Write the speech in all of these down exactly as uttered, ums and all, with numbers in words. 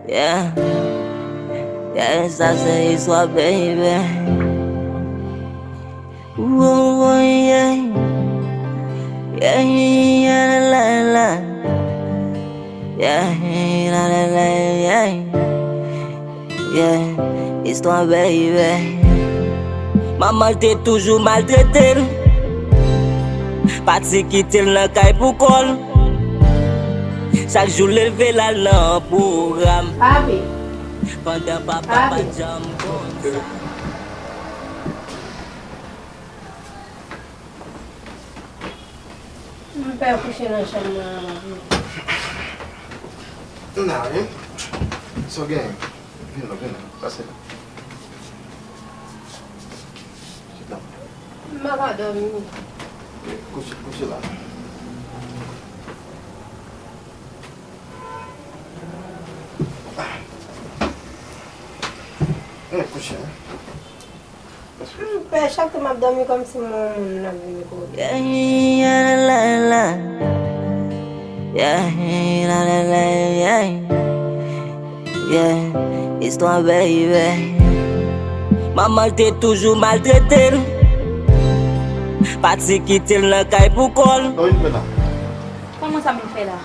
Yeah. Yeah, sa se istwa, baby. Ooh, yeah. Yeah, yeah, la, la, la. Yeah, la, la, la, yeah. Yeah, istwa, baby. Manman l te toujou maltrete l. Pati kite l nan kay pou kò l. Chak jou leve l al nan pwogram. Papi. Pandan papa pa t janm konn sa. M pè kouche nan chanm mwen an, papi. M la wi. Sa w genyen? Vin la, vin la. Pase la. Sit down. M pa ka dòmi. Kouche, kouche la. Vin kouche, wi. M pè, chak tan m ap dòmi, kòmsi m wè yon moun ap vini kote m. Yeah, yeah, la, la, la. Yeah, la, la, la, yeah. Yeah, istwa, baby. Manman l te toujou maltrete l. Pati kite l nan kay pou kò l. Sa w vin fè la? Kòman sa m vin fè la?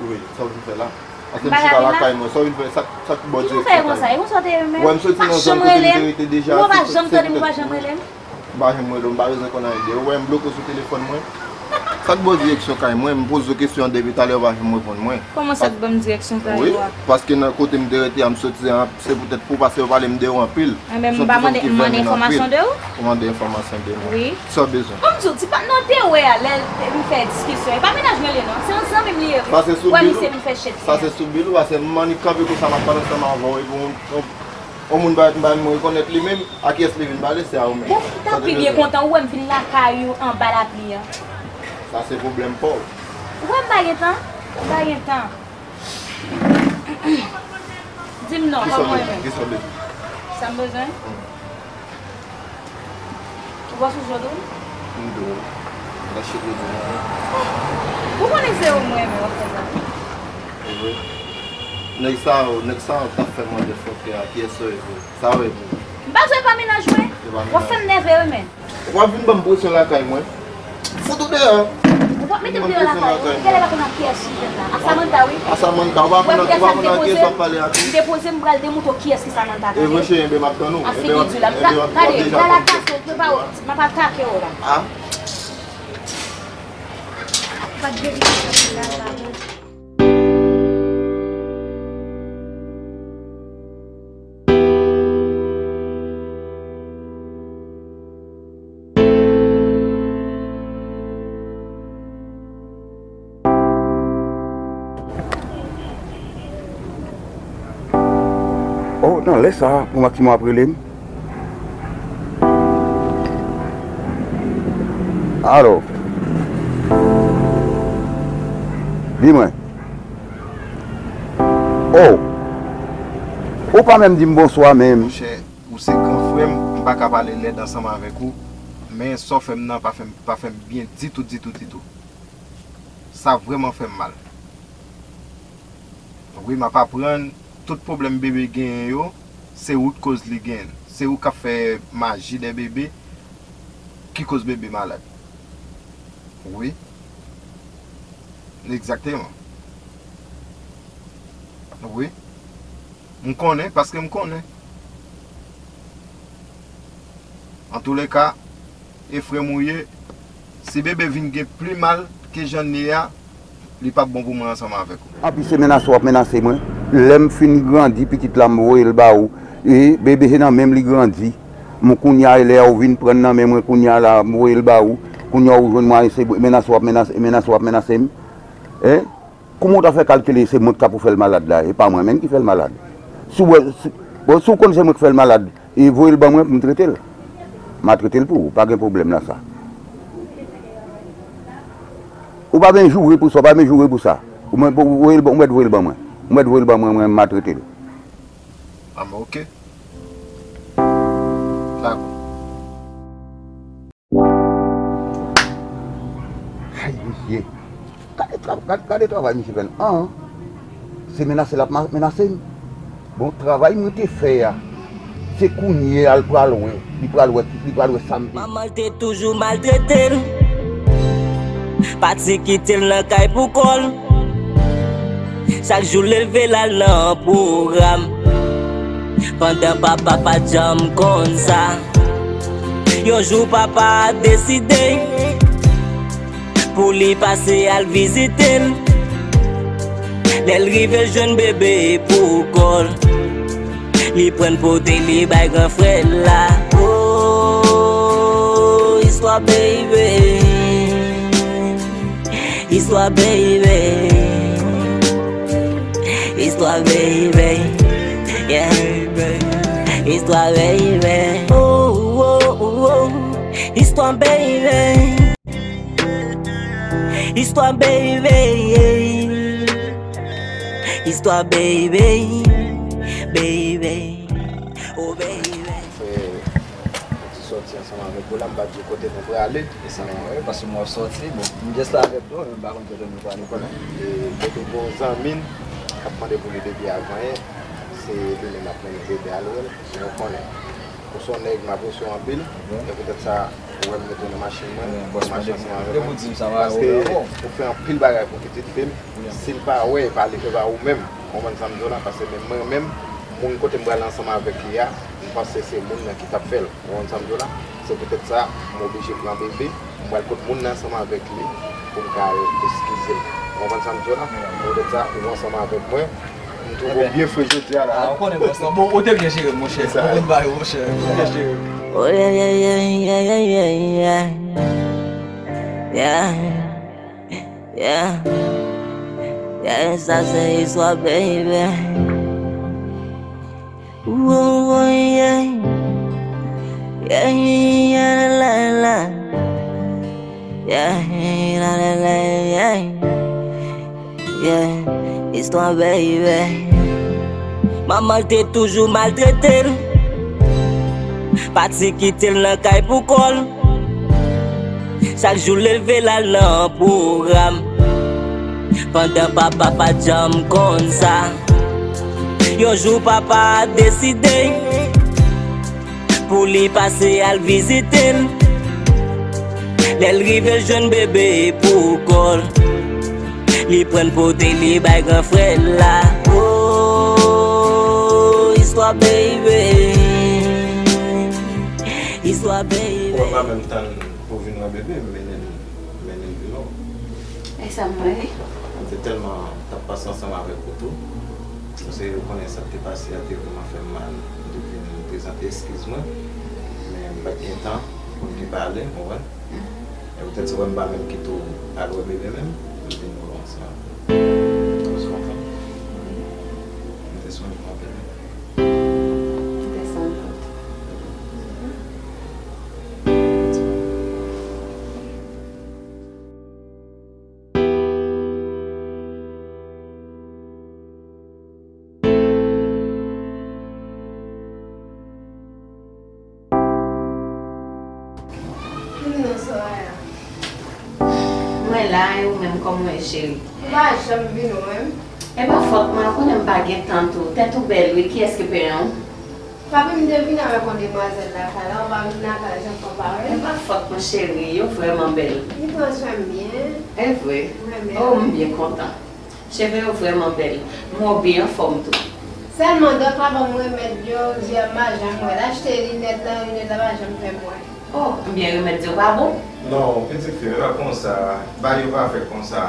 Wi, sa w vin fè la? Paske m chita lakay mwen, sa w vin fè, sa, sa k bò direksyon kay mwen? Ou fè konsa, e konsa w te ye menm? Ou wè m soti nan zòn kote m te rete deja, se, se, se poutèt, m pa janm tande m pa janm rele m. M pa janm rele w, m pa bezwen konn anyen de ou. Ou wè m bloke w sou telefòn mwen. Sa k bò direksyon kay mwen, m poze w kesyon an depi talè, ou pa janm reponn mwen. Kòman sa k ban m direksyon kay ou a? Wi, paske nan kote m te rete a, m soti a, se poutèt pou, paske yo pale m de ou anpil. Enben, m pa mande, m mande enfòmasyon de ou? Ou mande enfòmasyon de mwen. Wi. Sa w bezwen? Ban m di w, ti patnè w te wè a, lè m fè diskisyon, e pa mennaj mwen li ye non, se yon zanmi m li ye wi. Ou wè misye vin fè chèt li a. Sa se sou bil ou, paske m annik kanpe konsa m ap pale ansanm avè w, epi yon, yon, yon moun parèt m pa menm rekonèt li menm, a kiyès li vin pale, se a ou menm. Bon, m ta pi byen kontan, ou wè m vin lakay ou anba lapli a. Sa se pwoblèm pa w. Ou wè m pa gen tan? M pa gen tan. Di m non, kòman w ye menm? Kisa w bezwen? Sa m bezwen? Ou pa sou jòt ou? M dou. Mache pou di mwen. Ou konnen se ou mwen renmen w ap fè sa. E vre. Nèg sa yo, nèg sa yo t ap fè mwen de fòkè a, kiyès yo ye vre? Sa yo ye vre? M pa di w e pa mennaj mwen. W ap fè m nève wi menn. W ap vin ban m presyon lakay mwen. Fout ou deyò. Ou p ap mete m deyò lakay ou. Ou genlè pa konn ak kiyès ou jwenn la. A Samantha wi. A Samantha, ou pa konn, ou pa konn ak kiyès w ap pale a tou. M te poze m pral demontre w kiyès ki Samantha, tande? E vre cheri, enben m ap tann ou. M ap fini di w la. M ta, gade, gala kase w, prepare w, m ap atake w la. A. Pa t verite sa pou la la. Oh, nan lè sa a, pou Maximo ap rele m. Alo. Di mwen. Oh. Ou pa menm di m bonswa menm. Monchè, ou se gran frè m, m pa ka pale lèd ansanm avèk ou, men sa w fè m nan pa fè m, pa fè m byen ditou, ditou, ditou. Sa vrèman fè m mal. Wi, m ap aprann tout pwoblèm bebe genyen yo, se ou k koz li genyen. Se ou k ap fè maji dè bebe ki koz bebe malad. Wi. Egzakteman. Wi. M konnen, paske m konnen. Antouleka, e frè m ou ye, si bebe vin gen pli mal ke jan l ye a, li p ap bon pou mwen ansanm avèk ou. Anpi se menase w ap menase mwen. Lè m fin grandi, pitit la m voye l ba ou. E bebe se nan men m li grandi. M kounye a, e lè ou vin pran nan men mwen kounye a la, m voye l ba ou. Kounye a ou jwenn mwen, se menase w ap menase, menase w ap menase m. Hein? Kouman w ta fè kalkile se mwen k ta pou fè l malad la, e pa mwen menm ki fè l malad? Si w wè, si, bon, si w konn se mwen k fè l malad, e voye l ban mwen pou m trete l. M a trete l pou ou, pa gen pwoblèm nan sa. Ou pa bezwen joure pou sa, ou pa bezwen joure pou sa. Ou mèt voye l ban, ou mèt voye l ban mwen. Ou mèt voye l ban mwen, mwen m a trete l. A, men oke. Dakò. Ay, misye. Gade tra-, gade, gade travay misye fè n. An. Se menase l ap ma- menase m. Bon, travay mwen te fè a, se kounye a l pral wè, li pral wè, li pral wè sa m te. Manman l te toujou maltrete l. Pati kite l nan kay pou kò l. Chak jou leve l al nan pwogram. Pandan papa pa t janm konn sa. Yon jou papa deside pou li pase al vizite l. Lè l rive l jwenn bebe pou kò l. Li pran l pote li bay gran frè l la. Oh, istwa baby. Istwa baby. Istwa baby. Yeah. Istwa baby. Oh, oh, oh, oh. Istwa baby. Istwa baby. Istwa baby. Baby. Oh baby. Fè yon ti sòti ansanm avèk ou la, m pa di w kote nou prale. E sa mwen wè, paske m wè w sòti, bon, m jis la avèk nou, men m pa konn kote nou prale. Ou konnen, e, kote gen yon zanmi n k ap mande pou li depi avan yè, se li menm ap mennen bebe al wè l, men ou konnen. Ou se yon nèg, m apresye w anpil, e poutèt sa, ou wè m rete nan machin mwen, nan machin ansanm avèk mwen. Paske ou fè anpil bagay pou pitit fi m, si l pa wè, e pa li, e pa ou menm, ou konprann sa m di w la, paske menm mwen menm, moun kote m prale ansanm avèk li a, m panse se moun nan ki t ap fè l. Ou konprann sa m di w la? Se poutèt sa, m oblije pran bebe, m pral kot moun nan ansanm avèk li pou m ka al eskize l. Ou konprann sa m di w la? Se poutèt sa, ou ansanm avèk mwen, m twouve w byen fre jodi a la. Ah, ou konnen bòs la. Bon, ou te byen jere m, monchè. Ou konn bagay, monchè. Ou te byen jere m. Oh yeah, yeah, yeah, yeah, yeah, yeah, yeah. Yeah. Yeah. Yeah, sa se istwa, baby. Ooh, yeah. Yeah, yeah, yeah, la, la. Yeah, la, la, la, yeah. Yeah, istwa, baby. Manman l te toujou maltrete l. Pati kite l nan kay pou kò l. Chak jou leve l al nan pwogram. Pandan papa pa t janm konn sa. Yon jou papa deside pou li pase al vizite l. Lè l rive l jwenn bebe pou kò l. Li pran l pote li bay gran frè l la. Oh, istwa baby. Istwa baby. Ou pa menm tann pou vin wè bebe, m mennen l, m mennen l vin wè w. E sa m wè. M te tèlman t ap pase ansanm avèk ou tou. Paske ou konnen sa k te pase a te vrèman fè m mal. M te vin prezante eskiz mwen. Men m pa t gen tan pou n te pale, ou wè. E poutèt sa w wè m pa menm kite w al wè bebe menm, m vin wè w ansanm avè l. Ou konprann? M te sonje w anpil wi. M te sonje w tou. Vin non, Soraya. Mwen la, e ou menm, kòman w ye, cheri? Ou pa janm vin, ou menm? E pa fòt mwen, ou konnen m pa gen tan tou. Tèt ou bèl, wi. Kiyès ki penyen w? Papi, m te vin avèk yon demwazèl lakay la, ou pa vin lakay, jan fò parèt. E pa fòt mwen, cheri, yo vrèman bèl. Li pran swen m byen. E vre? Mwen menm. Oh, m byen kontan. Cheve yo vrèman bèl. M wè w byen anfòm tou. Sèlman dòk la ban m remèd yo, di a m pa janm wè l. Achte linèt la, linèt la pa janm fè m wè. Oh, ebyen remèd yo pa bon? Non, pitit fi m, e pa konsa. Bagay yo pa fèt konsa.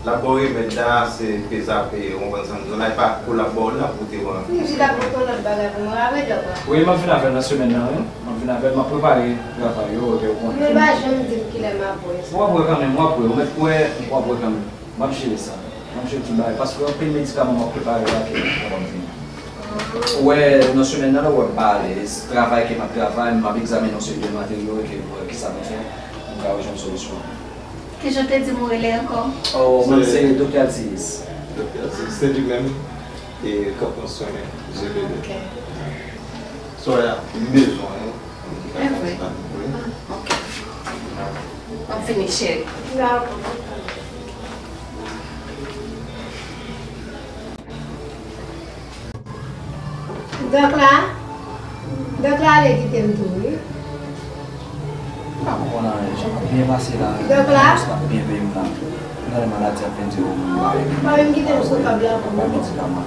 L ap ba w remèd la, se peze a peye, ou konprann sa m di w la, e pa kou l ap ba w la pou w te pran. Wi, li t ap mete yon lòt bagay pou mwen, apre dòk la. Wi, m ap vin avè l nan semèn nan, wi. M ap vin avè l, m ap prepare travay yo, ok, ou konnen. Men l pa janm di m kilè m ap wè. W ap wè kanmenm, w ap wè, ou mèt kwè, w ap wè kanmenm. M ap jere sa. M ap jere tout bagay. Paske anpil medikaman m ap prepare la ke m kapab vini. Ou wè, nan semèn nan, ou wè m pa alèz. Travay ke m ap travay, m ap egzamine yon seri de materyo ke m wè kisa m fè pou m ka jwenn solisyon. Kijan w te di m ou rele ankò? Oh, mwen se Doktè Altiyis. Doktè Altiyis, se li menm e k ap pran swen je bebe. Ok. Soraya, m bezwen w. E vre? Wi. Ah, ok. M ap fini, cheri. Dakò. Dòk la? Dòk la ale kite m tou, wi. M pa konprann anyen. Jan m ap byen pase la, Dòk la? Jan m ap byen peye m la. M tande maladi ap vin di, o, m pa, pa vin kite m sou kab la pou mwen. Medikaman la.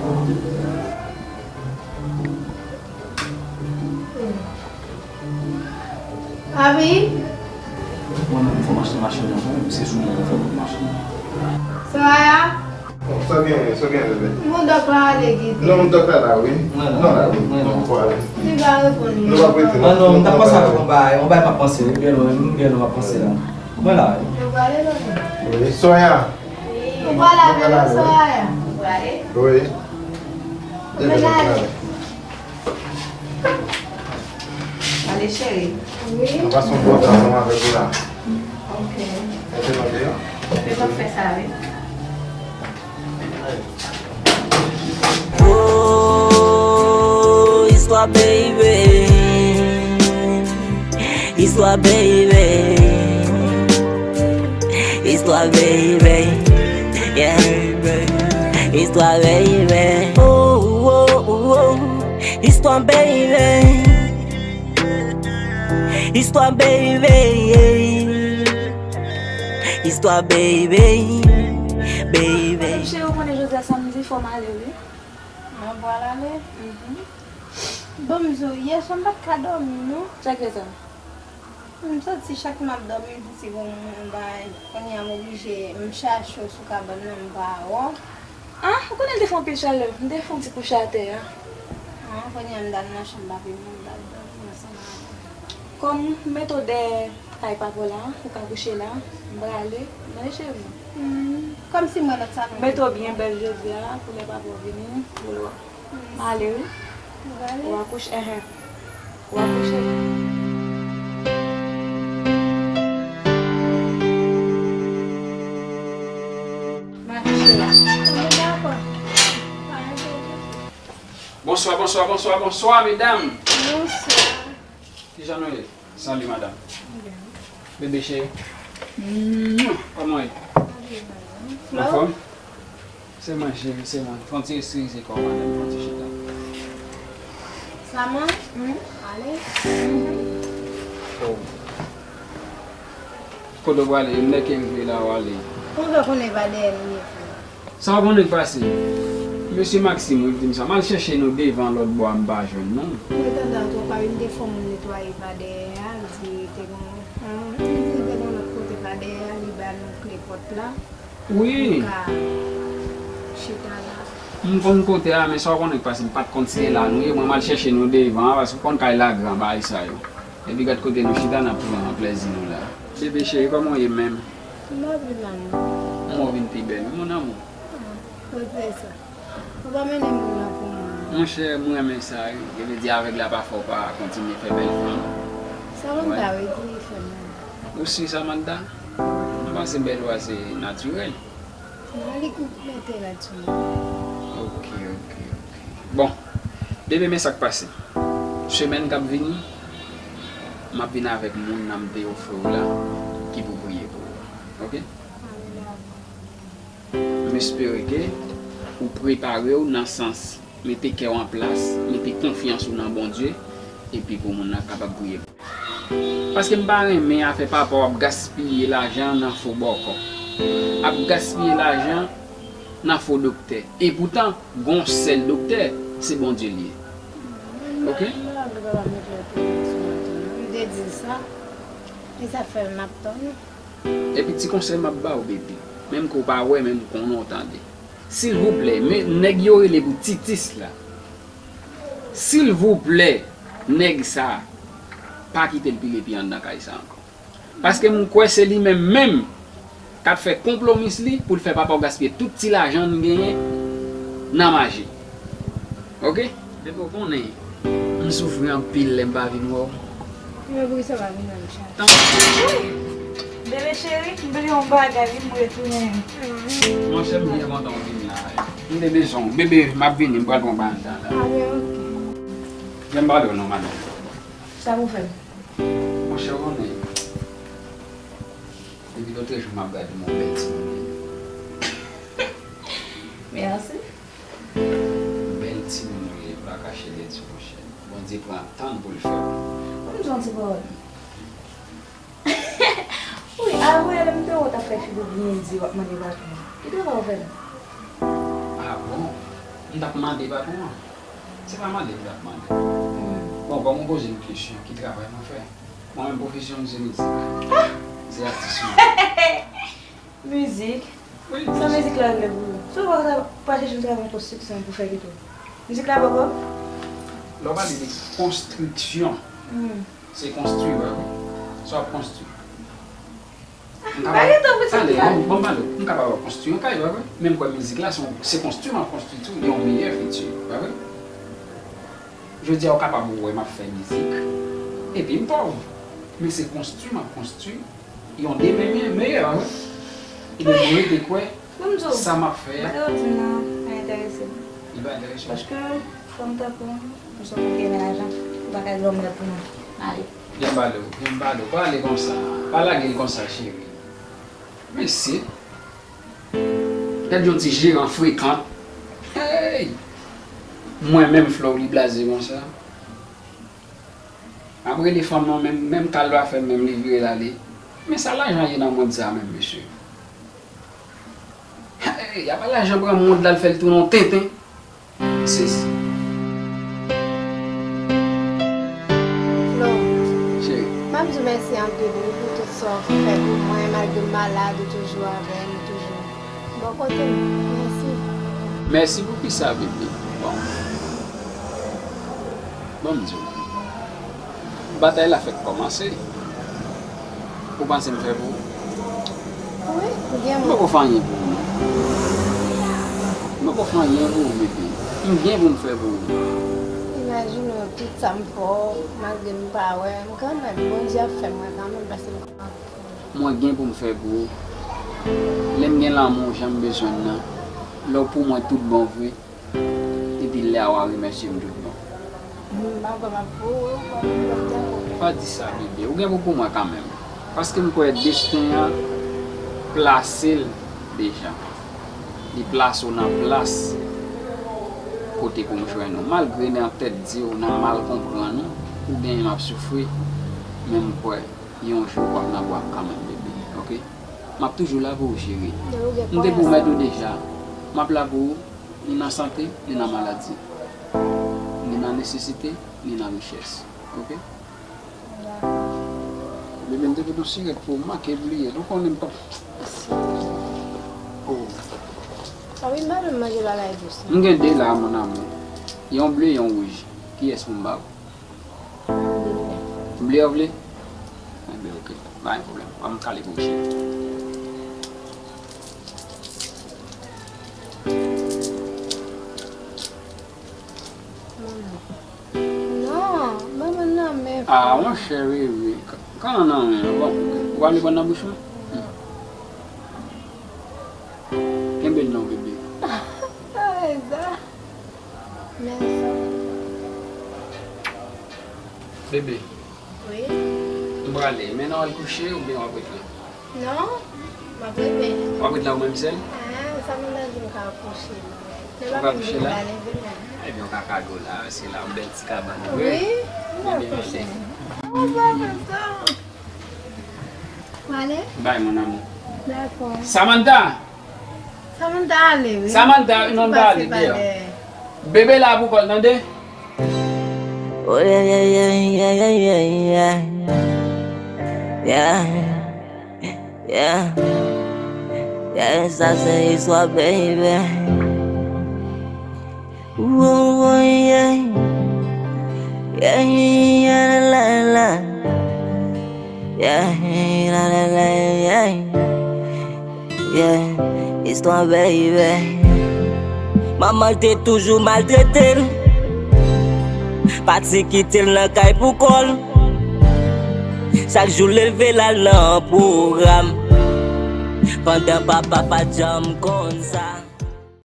Abi? Mwen menm, fò m achte machin nan pou mwen, se sou mwen pou fè bout machin nan. Soraya? Bon, sa genyen, sa genyen, bebe? Moun dòk la ale kite. Non, moun dòk la la, wi. Non, la, wi. Non, fò ale. Li pa reponn. Nou pa prete, non. Ah, non, m t ap panse avèk yon bagay, yon bagay m ap panse, wi, byen lwen, m byen lwen m ap panse la. Mwen la, wi. Nou prale, non? Wi, Soraya. Ou prale avè nou, Soraya? Ou prale? Wi. Bebe, nou prale. Ale, cheri. Wi. Nou pase yon bon tan ansanm avèk ou la. Ok. Mete nou deyò. Mete nou fè sa, wi. Oh, istwa, baby. Istwa, baby. Istwa, baby. Yeah. Istwa, baby. Oh, oh, oh, oh. Istwa, baby. Istwa, baby. Istwa, baby. Baby. Cheri, ou konnen jodi a samdi, fò m ale, wi. Mwen pral ale. Mhm. Bon, m di w, yè swa m pa t ka dòmi, non. Sa k fè sa? M santi chak m ap dòmi, m santi gon moun bay. Kounye a m oblije, m chache w sou kabann nan, m pa wè w. Ah, ou konnen l te fè anpil chalè, m te fè yon ti kouche atè a. Ah, kounye a m t al nan chanm papi m, m t al dòmi ansanm avè w. Kòm m mete w dèyè kay papa w la, ou ka kouche la, m prale, tande cheri. Hmm, kòmsi m wè lòt sa non. Mete w byen bèl jodi a, pou lè papa w vini, pou l wè w. M ale wi. Ou prale? Ou akouche, enhen. Ou akouche. M akouche la. Bon, dakò. Pa gen pwoblèm. Bonswa, bonswa, bonswa, bonswa, medam. Bonswa. Kijan nou ye? Salut, madame. Bebe cheri. Mwah. Kòman w ye? Anfòm? Se mwen, cheri, se mwen. Fè yon ti estrize kò w, madame, fè yon ti chita. Sa man? Wi. Ale. Oh. Kote w prale? Yon nèg ke rive la, w ale. Konn fè konnen pa dèyè m ye, frè. Sa w konnen k pase? Mesye Maxime, wi, ki di m sa. M al chèche nou devan lòt bò a, m pa jwenn nou. Mwen tande an twò pa, wi, m te fè yon moun netwaye pa dèyè a, li di te gon, li di te gon lòt kote pa dèyè a, li ba nou kle pòt la. Wi. Pou ka chita la. M konn kote a, men sa w konnen k pase, m pa t konn si se la nou ye. Mwen, m al chèche nou devan an, paske w konn kay la gran, bagay sa yo. Epi gad kote nou chita, n ap pran plèzi nou la. Bebe cheri, kòman w ye menm? M pa pi mal non. Kòman w vin pi bèl, wi, mon amour? Ah, kote sa? Ou pa mennen moun nan pou mwen. Monchè, m renmen sa, wi. Yo vle di avèg la pa fè w pa kontinye fè bèl fanm. Sa moun ta vle di fè mal. Ou si sa, Magda? M panse bèl ou a se natirèl. Non, li k mete rad sou mwen. Ok, ok, ok. Bon, bebe, men sa k pase. Semèn k ap vini, m ap vin avèk moun nan m te ofri w la, ki pou priye pou ou. Ok? M espere ke ou prepare w nan sans mete kè w an plas, mete konfyans ou nan Bondye, epi pou moun nan kapab priye pou ou. Paske m pa renmen afè papa w ap gaspiye lajan nan fo bòkò, ap gaspiye lajan nan fo doktè. Epoutan, gon sèl doktè, se Bondye l ye. Ok? M te di sa, e sa fè m ap tann ou. Epi ti konsèy m ap ba w, bebe, menm ke w pa wè, menm konnen w tande. Silvouplè, men nèg yo rele pou Titis la. Silvouplè, nèg sa, pa kite l pile pye anndan kay sa ankò. Paske m kwè se li menm menm k ap fè konplomis li pou l fè papa w gaspiye tout ti lajan n genyen nan maji. Ok? Depi w konnen, m soufri anpil lè m pa vin wè w. Men poukisa w pa vin wè m chak? Tan- Bebe cheri, m bliye yon bagay, wi, m retounen. Monchè, m byen kontan w vin la. M te bezwen w. Bebe, m ap vini, m pral pran bagay m ta la. A, men ok. Jan m pale w non, madanm. Sa pou fè m? Monchè, w konnen, depi lòt jou m ap gade w, yon bèl timoun ou ye. Mèsi. Bèl timoun ou ye, pa kache lèdi, monchè. Bondye pran tan l pou l fè w. Ban m di w yon ti pawòl. Wi, avwe lè m te wè w t ap fè figi w byen di w ap mande patwon an. Ki travay w fè la? Ah bon? M t ap mande patwon an? Se pa mande m t ap mande. Hmm. Bon, kòm ou poze m kesyon, ki travay mwen fè? Mwen menm pwofesyon m se mizik. Ah! Se atis mwen. Mizik? Wi, mizik. Sa mizik la regle pou ou? Si w pa ka pa chèche yon travay konstriksyon pou fè kite w. Mizik la poko? Lè w pale de konstriksyon, hmm, se konstwi, wi. Sa w ap konstwi. M pa gen tan pou sa. Tande, bon, bon, m pale w. M kapab ap konstwi yon kay, pa vre? Men m kwè mizik la, se yon, se konstwi m ap konstwi tou, yon meyè fiti, pa vre? Jodi a, ou kapab wè m ap fè mizik, epi m pòv. Men se konstwi m ap konstwi yon demen meyè, pa vre? Epi mwen rete kwè sa m ap fè a. Sa w di m nan pa enterese m. Li pa enterese w? Paske fanm tankou m, m se yon moun ki renmen lajan, ou pa ka di lòm rèd pou mwen. Ale. Byen pale w, byen pale w. Pa ale konsa. Pa lage l konsa, cheri. Mesye. Gad yon ti jeran frekan. Hey! Mwen menm, Flori blaze konsa. M ap rele fanm nan, menm, menm kal pa fè, menm li vire l ale. Men sa lajan ye nan mond sa menm, mesye. Hey, apa lajan pran mond la, l fè l tounen yon tenten. Sezi. Flo, cheri, m ap di w mèsi anpil wi pou tout sa w fè pou mwen, malgre m malad, ou toujou avè m, ou toujou bò kote m. Mèsi. Mèsi pou kisa, bebe? Bon. Bon, m di w. Batay la fèk kòmanse. Ou panse m fè pou ou? Wi, ou gen moun. M poko fè anyen pou ou, non. M poko fè anyen pou ou, bebe. M gen pou m fè pou ou. Imajine w, tout sa m fè w, malgre m pa wè, m kanmenm, Bondye ap fè m wè kanmenm, paske m kontan. Mwen gen pou m fè pou ou. Lè m gen lanmou jan m bezwen l nan, lè w pou mwen tout bon vre, epi lè a w a remèsye m tout bon. M pa kwè m ap pou ou, ou kwè m ap fè pou ou. Pa di sa, bebe. Ou gen pou pou mwen kanmenm. Paske m kwè desten an plase l deja. Li plase w nan plas kote pou m jwenn ou. Malgre nan tèt di w, nan mal konprann ou, ou genyen m ap soufri, men m kwè yon jou w ap nan bra m kanmenm, bebe. Oke? M ap toujou la pou ou, cheri. M te pwomèt ou deja. M ap la pou ou, ni nan sante, ni nan maladi. Ni nan nesesite, ni nan richès. Oke? Dakò. Bebe, m te pote yon sirèt pou ou, m manke bliye l. Ou konnen m p ap... Oh. A wi, m pa menm manje bagay dous, non. M gen de la, mon amour. Yon ble, yon wouj. Kiyès pou m ba ou? Ble w vle? Enben, oke. Pa gen pwoblèm. Ban m kale pou ou, cheri. Manman. Non, manman nan men. Ah, monchè, wi, wi. K-, kannan nan men. Bon, ou ale pran nan bouch mwen? Hmm. Kenbe l non, bebe. Ay, sa. Men sa. Bebe. Wi. M prale. Men nan w al kouche oubyen w ap ret la? Non, m ap ret la. W ap ret la ou menm sèl? Ah, sa m ta di m ka kouche la. Ou ka kouche la? Lè m ap vin m ka leve menm. Ebyen, w ka kage w la, se la yon bèl ti kabann. Wi, m ka kouche. Bebe, m ale. Ou pa bezwen. Male? Bye, mon amour. Dakò. Samantha! Samantha ale, wi. Samantha, non, pa ale deyò. Bebe la pou kò l, tande? Oh, yeah, yeah, yeah, yeah, yeah, yeah, yeah. Yeah, yeah. Yeah, sa se istwa, baby. Ooh, yeah. Yeah, yeah, la, la, la. Yeah, la, la, la, yeah. Yeah, istwa, baby. Manman l te toujou maltrete l. Pati kite l nan kay pou kò l. Chak jou leve l al nan pwogram. Pandan papa pa t janm konn sa.